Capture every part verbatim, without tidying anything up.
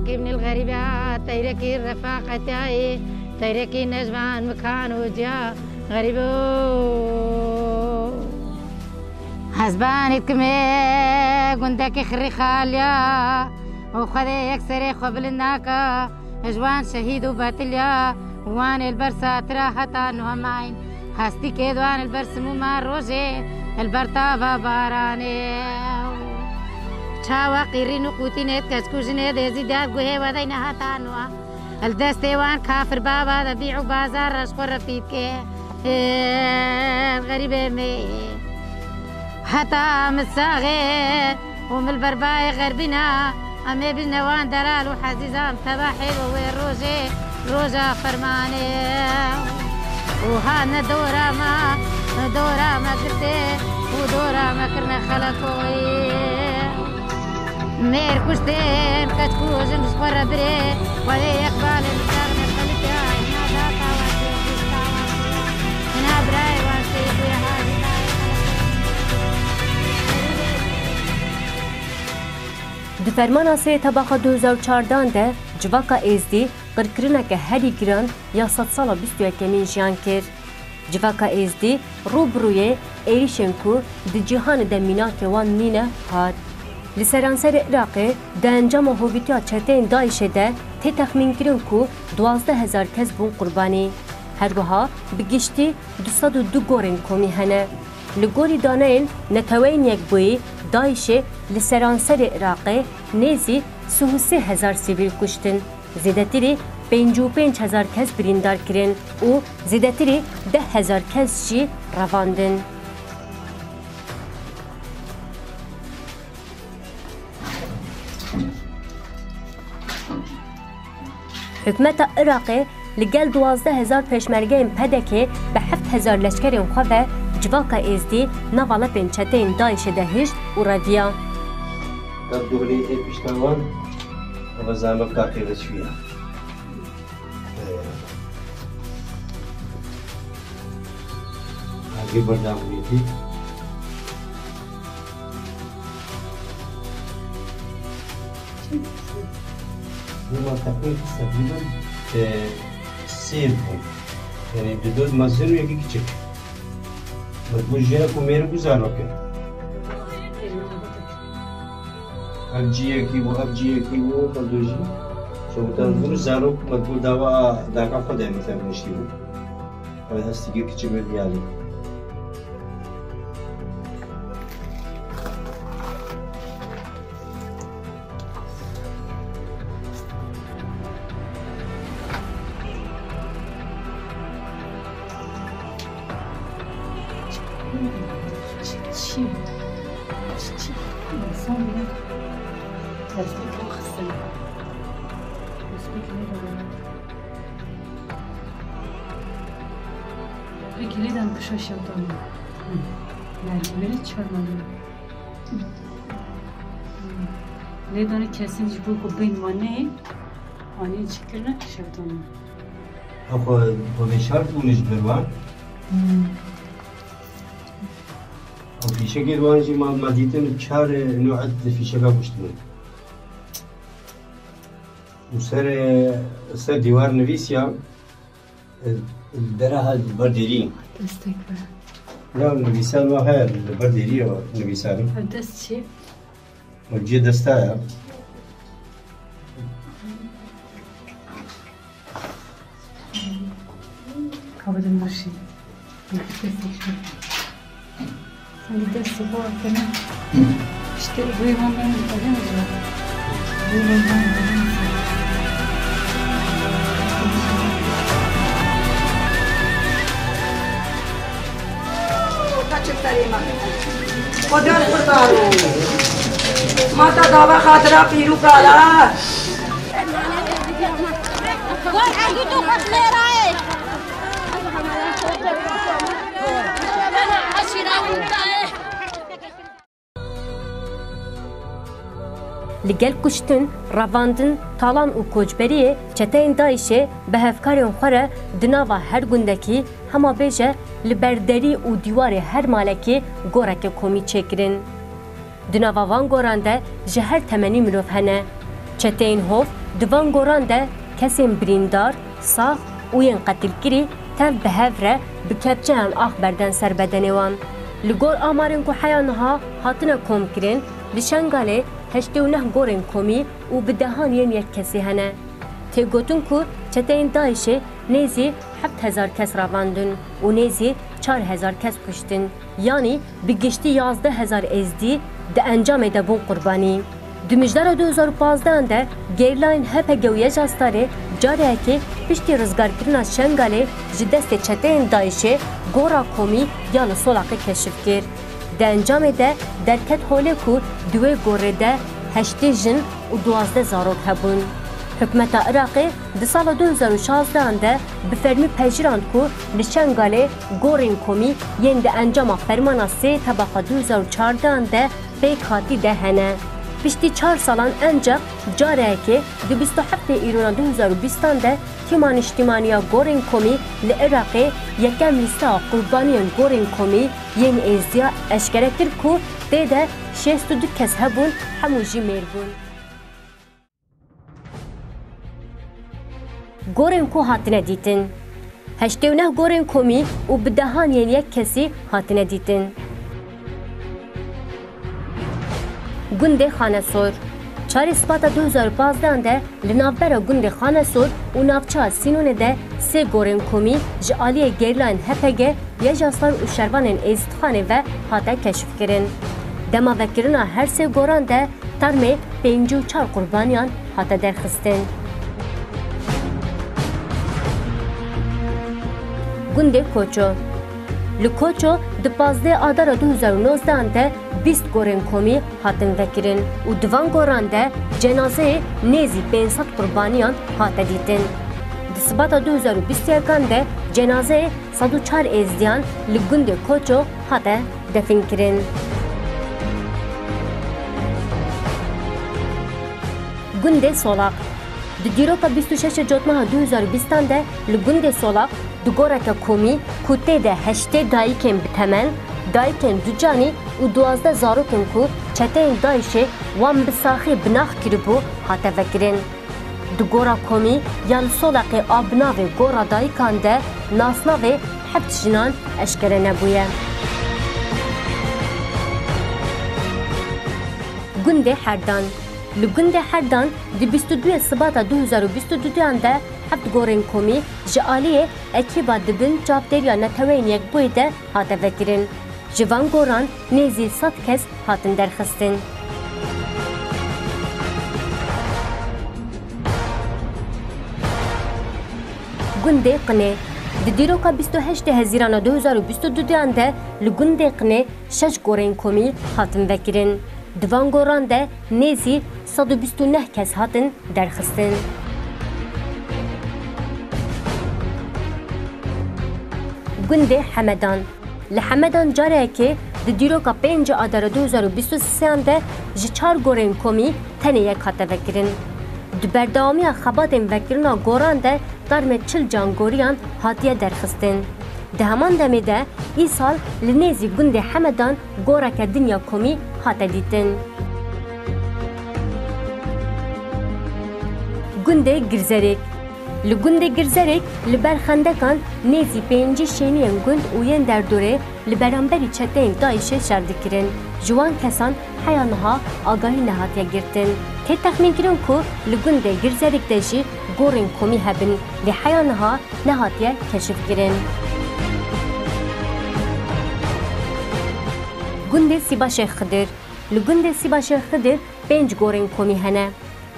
Kîmnî l-xerîba, teyrek î refaqetayê, teyrek î nejvan mikan û ciya xerîbo. Hezbanî dikimê gundekî xirî xaliya û Xwedê yek serê xwe bilind naka. Ji wan şehîd û betilya, wan ê li ber satira heta niha mayîn. Hestî kê di wan li ber simûma rojê, li ber tava baranê. Çawa qîrîn û qûtînê di keç ku jinê dêzî de guhê wedeyne heta niha. Li destê wan kafir baba de bî û bazar re ji xwe refî dike. Ê, xerîbê me. Heta min saxê û min li ber bayê xerbîna, em ê bîne wan delal û hezîzan tebahê û wê rojê, roja fermanê. Û hatine dora me, dora me girtê û dora me kirine xelekoyê. Mêr kuştên, keç kujin ji xwe re birê, xwedê yek balê li ser ne xelike, hina da tawasê, hina birayê wan seyî bûye hajî. Di fermana sê tebaxa du hezar û çardan de civaka Êzdî qirkirineke herî giran ya sedsala bîst û yekemîn jiyan kir. Civaka Êzdî rû bi rûyê êrîşên ku di cîhanê de mînakê wan nîne hat. Li seranserê Iraqê di encama hovîtiya çeteyên DAIŞê de tê texmînkirin ku duwazdeh hezar kes bûn qurbanî. Her wiha bi giştî du sed û du gorên komî hene. Li gorî daneyên Neteweyên Yekbûyî, DAIŞê li seranserê Iraqê nêzî sih û sê hezar sivîl kuştin. Zêdetirî pêncî û pênc hezar kes birîndar kirin û zêdetirî deh hezar kes jî revandin. Hikûmeta Iraqê li gel duwazdeh hezar pêşmergeyên P D K bi heft hezar leşkerên xwe ve civaka Êzdî nava lepên çeteyên DAIŞê de hişt û reviya. Ka guhilê ê pişta wan, eva zame ka qêve çûya. Agir berdam bûyetî. Lê ma teqrîben, e, sêv bû. Yanî du dod mezin û yekî kiçik. Min bû jiyek û mêrik û zarok e. Ev ciyekî bû, ev ciyekî bû, xwe dojî. Şewtan bû, zarok min bû dawa daka xwe de min tev niştî bû. Ev hestikê kiçik min diyalî. Çi, çi, çi, insan bile destê xwe xistine. Destê kime de bana. Peki, lêdan kişa şewtanê. Mercimê çarmadin. Lêdanê kesin ji bo ku bên wan neyê, anî çi kirine şewtanê. Ew xwe, xwe vê şart bûne ji ber wan. Hmm. Ew fîşekê wan jî ma, ma dîtin çar, e, nûet di fîşeka kuştine. Û ser, e, ser dîwar nivîsiya, e, li dera ha li ber dêrî. Destek be. Ya nivîsan wa heye li ber dêrî ya nivîsan. Ev dest çi? Ev cihê desta ya. Kabidin bir şey. Nefes alışıyor. Sen bir de spor yapın. İşte bu imam ben öyle mi? Bu imam ben öyle mi? Kaçık tarima. Kocan kurban. Mata dava xatira pîrûka la. Li gel kuştin, revandin, talan û koçberiyê çeteyên DAIŞê bi hevkarên xwe re di nava her gundekî, hema bêje li ber derî û dîwarê her malekî goreke komî çêkirin. Di nava van goran de ji her temenî mirov hene. Çeteyên Hov di van goran de kesên birîndar, sax û yên qetilkirî tev bi hev re bi kepçeyan ax berdin ser bedenê wan. Li gor amarên ku heya niha hatine komkirin, li Şengalê heştê û neh gorên komî û bi dehan yên yekkesî hene. Tê gotin ku çeteyên DAIŞê nêzî heft hezar kes revandin û nêzî çar hezar kes kuştin. Yanî bi giştî yazdeh hezar Êzdî di encamê de bûn qurbanî. Di mijdara du hezar û pazdeh de gerîlayên H P G û YJA-Starê careke piştî rizgarkirina Şengalê ji destê çeteyên DAIŞê gora komî ya li Solaqê keşif kir. Di encamê de derket holê ku di wê gorê de heştê jin û duwazdeh zarok hebûn. Hikûmeta Iraqê di sala du hezar û şazdehan de bi fermî pejirand ku li Şengalê gorên komî yên di encama fermana sê tebaqa du hezar û çardehan de pêk hatî de hene. Piştî çar salan enceq careke di bîst û heftê Îrona du hezar û bîstan de Tîma Niştîmaniya Gorên Komî li Iraqê yekem lîsteya qurbaniyên gorên komî yên Êzdiya eşkere kir ku tê de şêst û du kes hebûn, hemû jî mêr bûn. Gorên ku hatine dîtin. Heştê û neh gorên komî û bi dehan yên yek kesî hatine dîtin. Gundê Xanesor. Çarê Sibata du hezar û pazdeh de li navbera gundê Xanesor û navçeya Sînonê de sê gorên komî ji aliyê gerîlayên H P G, YJA-Star û şervanên Êzidxanê ve hate keşifkirin. Dema vekirina her sê goran de termê pêncî û çar qurbaniyan hate derxistin. Gundê Koço. Li Koço di pazdeh Adara du hezar û nozdehan de bîst gorên komî hatin vekirin û di van goran de cenazeyê nêzî pênc sed qurbaniyan hate dîtin. Di Sibata du hezar û bîst û yekan de cenazeyê sed û çar Êzdiyan li gundê Koço hate definkirin. Gundê Solaq. Di dîroka bîst û şeşê Cotmeha du hezar û bîstan de li gundê Solaq di goreke komî ku tê de heştê dayikên bi temen, dayikên ducanî û duwazdeh zarokên ku çeteyên DAIŞê wan bi saxî binax kiribû hate vekirin. Di gora komî ya li Solaqê a bi navê Gora Dayikan de nasnavê heft jinan eşkere nebûye. Gundê Herdan. Li gundê Herdan di bîst û duyê Sibata du hezar û bîst û duduyan de heft gorên komî ji aliyê ekîba di bin çavdêriya Neteweyên Yekbûyî de hate vekirin. Ji van goran nêzî sed kes hatin derxistin. Gundê Qinê. Di dîroka bîst û heştê Hezîrana du hezar û bîst û duduyan de li gundê Qinê şeş gorên komî hatin vekirin. Di van goran de nêzî sed û bîst û neh kes hatin derxistin. Gundê Hemedan. Li Hemedan carekê di dîroka pêncî Adara du hezar û bîst û sêyan de ji çar gorên komî tenê yek hate vekirin. Di berdewamiya xebatên vekirina goran de termê çil cangoriyan hatiye derxistin. Di heman demê de îsal li nêzî gundê Hemedan goreke din ya komî hate dîtin. Gundê Girzerêk. Li gundê Girzerêk li ber xendekan nêzî pêncî şêniyên gund û yên derdorê li beramberî çeteyên DAIŞê şer dikirin. Ji wan kesan heya niha agahî nehatiye girtin. Tê texmînkirin ku li gundê Girzerêk de jî gorên komî hebin, lê heya niha nehatiye keşifkirin. Gundê Sîba Şêx Xidir. Li gundê Sîba Şêx Xidir pênc gorên komî hene.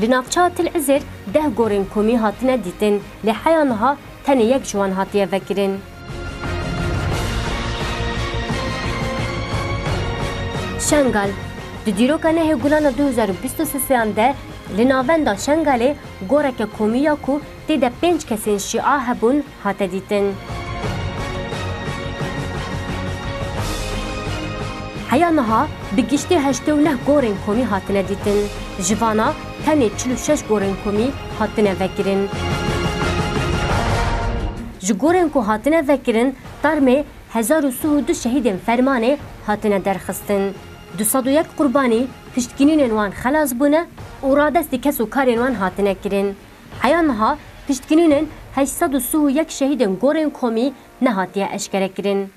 Li navçeya Til Izêr deh gorên komî hatine dîtin, lê heya niha tenê yek ji wan hatiye vekirin. Şengal. Di dîroka nehê Gulana du hezar û bîst û sêyan de li navenda Şengalê goreke komî ya ku tê de pênc kesên şîa hebûn hate dîtin. Heya niha bi giştî heştê û neh gorên komî hatine dîtin. Ji vana tenê çil û şeş gorên komî hatine vekirin. Ji gorên ku hatine vekirin, termê hezar û sih û du şehîdên fermanê hatine derxistin. Du sed û yek qurbanî piştgirînên wan xelas bûne û radestî kes û karên wan hatine kirin. Heya niha piştgirînên heşt sed û sî û yek şehîdên gorên komî nehatiye eşkerekirin.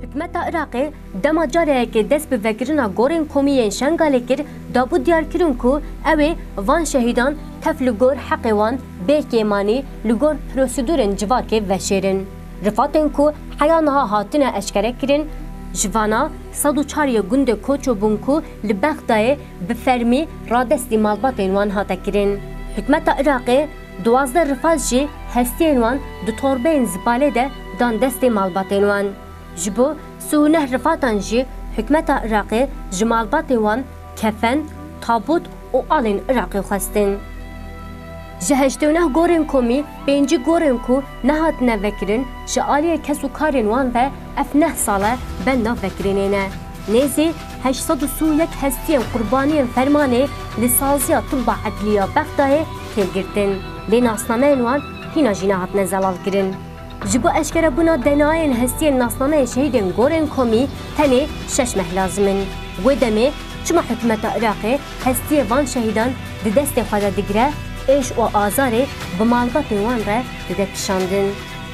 Hikûmeta Iraqê dema careke dest bi vekirina gorên komî yên Şengalê kir, dabû diyarkirin ku ew ê van şehîdan tev li gor heqê wan bê kêmanî li gor prosedûrên civakê veşêrin. Rifatên ku heya niha hatine eşkere kirin, ji vana sed û çar yê gundê Koço bûn ku li Bexdayê bi fermî radestî malbatên wan hate kirin. Hikûmeta Iraqê duwazdeh rifat jî hestiyên wan di torbeyên zibalê de dan destê malbatên wan. Ji bo sî û neh rifatan jî hikûmeta Iraqê ji malbatê wan kefen, tabût û alên Iraqê xwestin. Ji heştê û neh gorên komî pêncî gorên ku nehatine vekirin, ji aliyê kes û karên wan ve ev neh sal e benda vekirinê ne. Nêzî heşt sed û sî û yek hestiyên qurbaniyên fermanê li saziya Tibba Edlî ya Bexdayê tê girtin, lê nasnameyên wan hîna jî nehatine zelalkirin. Ji bo eşkerebûna D N A'yên hestiyên nasnameyên şehîdên gorên komî tenê şeş meh lazim in. Wê demê çima hikûmeta Iraqê hestiyê van şehîdan di destê xwe de digire, êş û azarê bi malbatên wan re dide kişandin?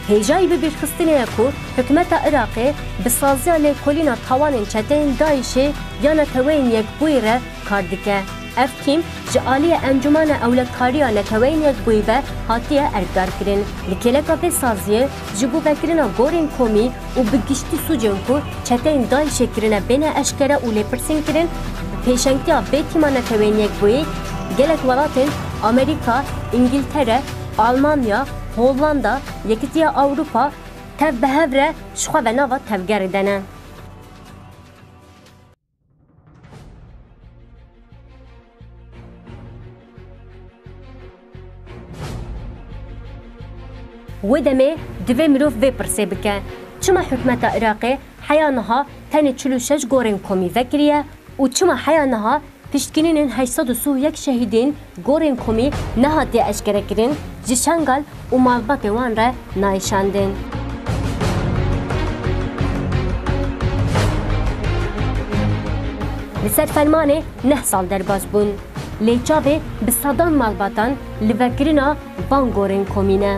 Hêjayî bibîrxistinê ye ku hikûmeta Iraqê bi saziya lêkolîna tawanên çeteyên DAIŞê ya Neteweyên Yekbûyî re kar dike. Ev tîm ji aliyê Encûmena Ewlekariya Neteweyên Yekbûyî ve hatiye erkdarkirin. Li kêleka vê saziyê ji bo vekirina gorên komî û bi giştî sûcên ku çeteyên DAIŞê kirine bêne eşkere û lêpirsîn kirin, bi pêşengtiya vê tîma Neteweyên Yekbûyî gelek welatên Amerîka, Îngiltere, Almanya, Hollanda, Yekîtiya Ewropa tev bi hev re ji xwe ve nava tevgerê de ne. Wê demê divê mirov vê pirsê bike, çima hikûmeta Iraqê heya niha tenê çil û şeş gorên komî vekiriye û çima heya niha piştgirînên heşt sed û sî û yek şehîdên gorên komî nehatiye eşkerekirin, ji Şengal û malbatê wan re nayê şandin. Li ser fermanê neh sal derbas bûn. Lê çavê bi sedan malbatan li vekirina van gorên komî ne.